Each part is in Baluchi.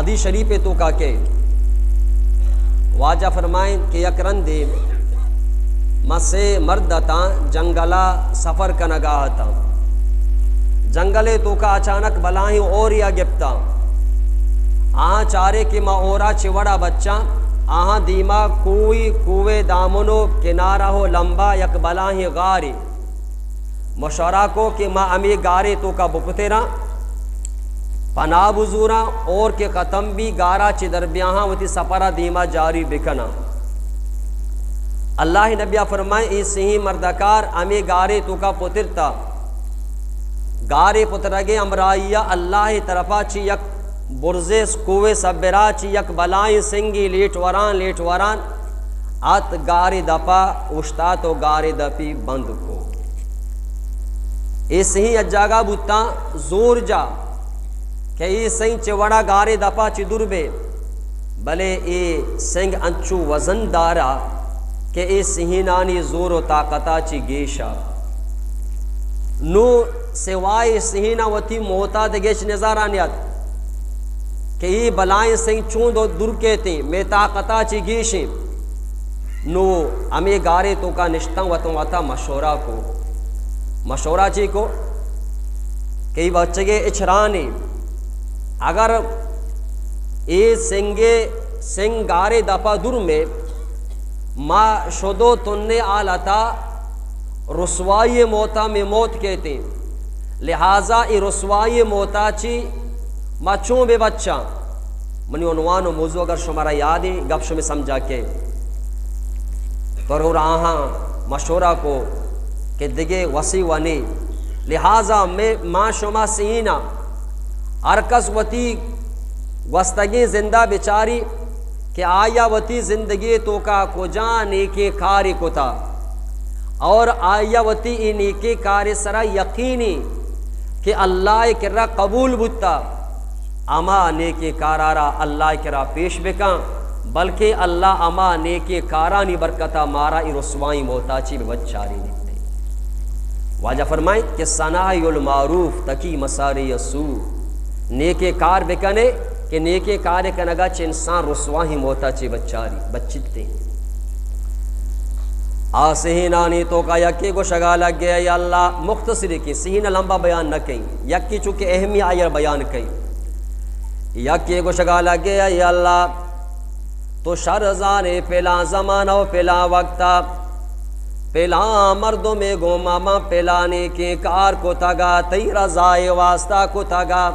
حدیث شریف ءِ توکا کہ واجہ فرمائیں کہ یک رندے ما سے مرد اتاں، جنگلا سفر کنگا اتاں۔ جنگل ءِ توکا اچانک بلاہیں ہوریا گپتا۔ آہاں چارے کہ ما ہورا چہ وڑا بچاں، آہاں دیما کوئی، کوئے دامن و کنارہ و لمبا یک بلاہیں غارے۔ مشورہ کو کہ ما ہمے گارے توکا بپتراں، پناہ بزوراں، ہور کہ ختم بی، گارا چہ در بیاہاں، وتی سفرا دیما جاری بکناں۔ اللہ نبیا فرمائیں، اے سہیں مردکار ہمے گارے توکا پترتا۔ گارے پترگے ہمراہیا اللہ طرفا چہ یک برزے کوہ سبرا چہ یک بلائیں سنگے لیٹ وران، لیٹ وران ات گارے دپا اوشتات و گارے دپی بند کو۔ اے سہیں یک جاگہ بوتاں زور جا کہ اے سہیں چہ وڑا گارے دپا چہ دور بے، بلے اے سنگ انچو وزن دارا کہ اے سہینانی زور و طاقتا چہ گیشا۔ نو سوائے سہینا وتی موتا دگہ ہچ نظارہ نیات کہ اے بلائیں سنگ چون دو-، دور کیتیں، مے طاقتا چہ گیشیں۔ نو ہمے گارے توکا نشتاں، وتاں وتا مشورہ کو۔ مشورہ چی کو کہ اے بچگے اچرانے، اگر اے سنگے، سنگ گارے دپا دور میں، ما شدو تنے حالتا رسوائی موتا میں موت کیتیں۔ لہذا اے رسوائی موتا چی ما چون بے بچاں؟ منی عنوان و موضوع اگر شمارا یاد ہے، گپ شمی سمجھا کے۔ تو رو راہاں مشورہ کو کہ دگے وسی ونی۔ لہذا میں ما شما سینا ہر کس وتی گوستگیں زندہ بچاری کہ آیا وتی زندگی توکا کجا نیکیں کاری کتا اور آیا وتی ای نیکیں کاری سرا یقینی کہ اللہ کرا قبول بوتا، ہما نیکیں کارا را اللہ کرا پیش بکن، بلکہ اللہ ہما نیکیں کارانی برکتا مارا ای رسوائی موتا چی بے بچاری نیتے۔ واجہ فرمائیں کہ صنائع المعروف تقی مصارع السوء، نیکیں کار بکنے کہ نیکیں کار کنگا چہ انسان رسوائی موتا چہ بچاری بچتے۔ آ سہینانی توکا یکے گوشگا لگے، اے اللہ، مختصری کی سہینا لمبا بیان نہ کئی، یکے چونکہ اہمی آئیر بیان کئی۔ یکے گوشگا لگے، اے اللہ، تو شر زانے پلاں زمانہ و پلاں وقتا پلاں مردمے گوما من پلاں نیکیں کار کتگا، تئی رضائے واسطہ کتگا۔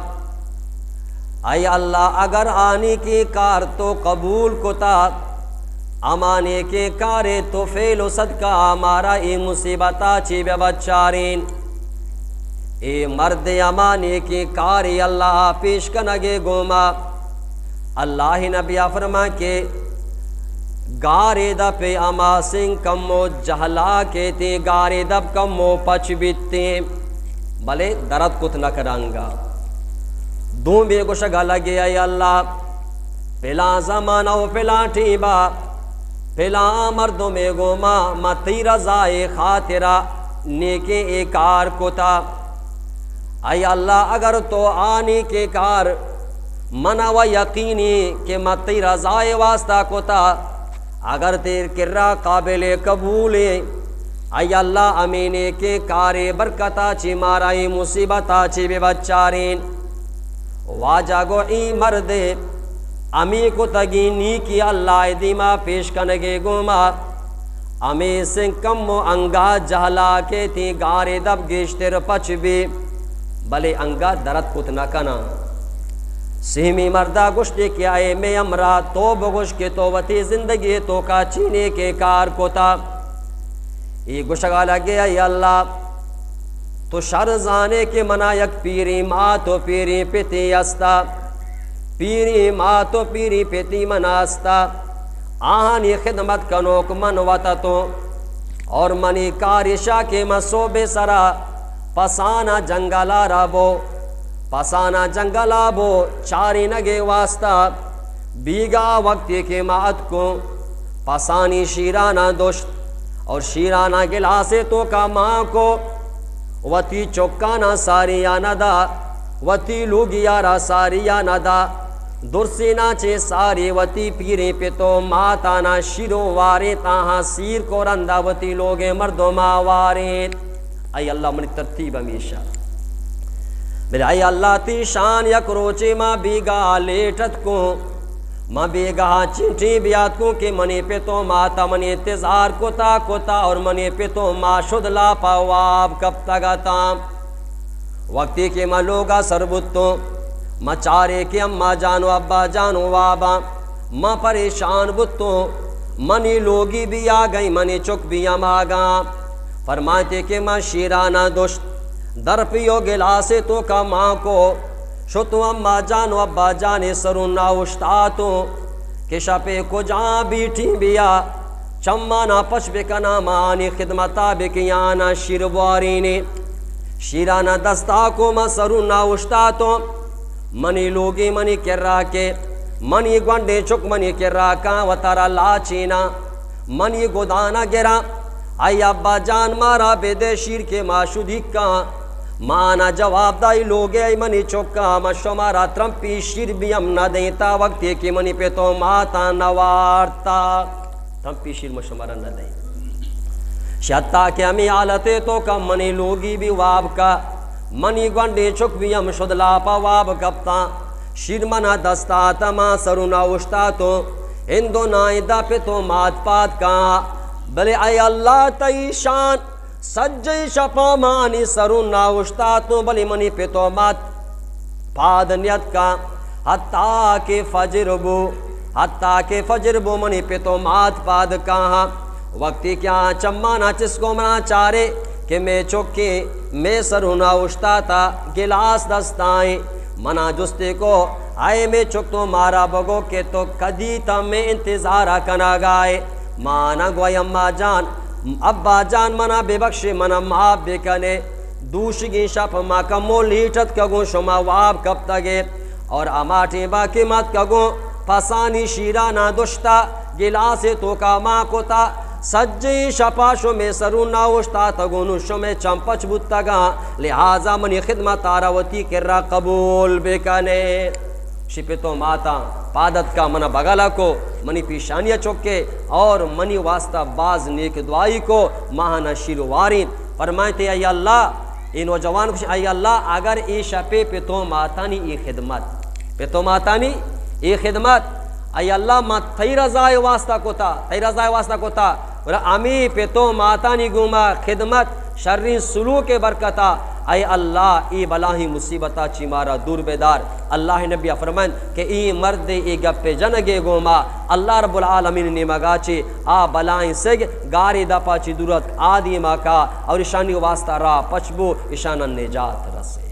اے اللہ، اگر آ نیکیں کار تو قبول کتا، ہما نیکیں کارے تو فعل و صدقہ مارا اے مصیبتا چی بے بچارین۔ اے مرد ہما نیکیں کارے اللہ پیش کنگے گوما۔ اللہ نبیا فرما کہ گارے دپ ہما سنگ کمو جہلا کیتیں، گارے دپ کمو پچ بیتیں، بلے درد کت نہ کننگا۔ دومی گوشگا لگے، اے اللہ، پلاں زمانہ و پلاں ٹیما پلاں مردمے گوما ما تئی رضائے خاطرا نیکیں اے کار کتا۔ اے اللہ، اگر تو آ نیکیں کار منا و یقینی کہ ما تئی رضائے واسطہ کتا، اگر تئی کرا قابل قبولیں، اے اللہ، ہمے نیکیں کارے برکتا چی مارا اے مصیبتا چی بے بچارین۔ واجہ گو، اے مردے ہمے کتگیں نیکی اللہ دیما پیش کنگے گوما، ہمے سنگ کمو انگا جہلا کیتیں، گارے دپ گیشتر پچ بی، بلے انگا درد کت نہ کناں۔ سیمی مردا گوشتے کہ اے مے ہمراہ، تو بگوش کہ تو وتی زندگی توکا چی نیکیں کار کتا؟ اے گوشگا لگے، اے اللہ، تو شر زانے کہ منا یک پیریں مات و پیریں پتے ہستا، پیریں مات و پیریں پتی منا ہستا، آہانی خدمت کنوک من وتتوں، اور منی کار اشا کہ من صوبے سرا پسانا جنگلا را بو، پسانا جنگلا بو چارینگے واسطہ۔ بیگا وقتی کہ ما اتکوں، پسانی شیرانا دوشت اور شیرانا گلاسے توکا مان کو، وتی چکانا ساریا ندا، وتی لوگیا را ساریا ندا، درسینا چہ ساری وتی پیریں پت و ماتانا شیروں واریں، تاہاں سیر کو رندا وتی لوگیں مردما واریں۔ اے اللہ، منی ترتیب ہمیشہ۔ بلے اے اللہ، تئی شان، یک روچے ما بیگاہ لیٹ اتکوں، ما بیگاہ چنٹیں بیاتکوں کہ منی پت و ماتا منی انتظار کتا کتا اور منی پت و مات شد لاپا واب کپتگ اتاں۔ وقتی کہ ما لوگا سر بوتوں، ما چارے کہ اما جان و ابا جان و واباں، ما پریشان بوتوں۔ منی لوگی بھی آگئیں، منی چک بھی ہم آگاں۔ فرمائیتے کہ ما شیرانا دشت، درپی و گلاسے توکا مان کو، شتوں اما جان و ابا جانے سروں ناوشتاتوں کہ شپے کجا بیٹیں بیا، چمانا پچ بکناں، ما آنی خدمتا بکیانا شیر بوارینے۔ شیرانا دستا کو، ما سروں ناوشتاتوں۔ منی لوگی منی کرا کے، منی گونڈیں چک منی کرا کاں، وتارا لاچینا، منی گدانا گراں۔ اے ابا جان، مارا بدے شیر کہ ما شدیکاں۔ ما آنا جواب دائی، لوگے اے منی چکاں، ما شمارا ترمپی شیر بھی ہم نہ دیں تا وقتی کہ منی پت و ماتاں نہ وارتا۔ ترمپی شیر ما شمارا نہ دیں۔ شتا کہ ہمیں حالتے توکا منی لوگی بھی واب کا، منی گونڈیں چک بھی ہم شد لاپا واب کپتاں۔ شیر منا دستا تا، ما سروں ناوشتاتوں۔ ہندو نائیں دا پت و مات پاد کاں۔ بلے اے اللہ، تئی شان، سجیں شپا ما آنی سروں ناوشتاتوں، بلے منی پت و مات پاد نیتکاں۔ حتی کہ فجر بو، حتی کہ فجر بو، منی پت و مات پاد کاہاں۔ وقتی کہ آ چمانا چست کو، منا چارے کہ مے چکے مے سروں ناوشتاتا، گلاس دستائیں۔ منا جستے کو، اے مے چک، تو مارا بگو کہ تو کدی تا مے انتظارا کناگائے؟ ما آنا گو، اے اما جان، ابا جان، منا ببخشے، منا معاف بکنے۔ دوشگیں شپ ما کمو لیٹ اتکگوں، شما واب کپتگے۔ اور ہما ٹیما کہ ما اتکگوں، پسانی شیرانا دشتا، گلاسے توکا مان کتا، سجیں شپا شمے سروں ناوشتاتگوں، نوں شمے چم پچ بوتگاں، لہذا منی خدمتا را وتی کرا قبول بکنے۔ شی پت و ماتاں پاد اتکا، منا بغلا کو، منی پیشانیا چکے اور منی واسطہ باز نیک دعائی کو، ما آنا شیر وارینت۔ فرمائیتے، اے اللہ، اے نوجوان گوش، اے اللہ، اگر اے شپے پت و ماتانی اے خدمت، پت و ماتانی اے خدمت، اے اللہ، ما تئی رضائے واسطہ کتا، تئی رضائے واسطہ کتا، اور ہمے پت و ماتانی گوما خدمت، شریں سلوک برکتا، اے اللہ، اے بلاہیں مصیبتا چی مارا دور بدار۔ اللہ نبی فرمائنت کہ اے مرد اے گپ جنگے گوما اللہ رب العالمین نیمگا چی آ بلائیں سگ گارے دپا چی دور اتک، آ دیما کا اور اشانی واسطہ راہ پچ بو، اشانا نجات رسے۔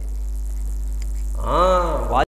ہاں،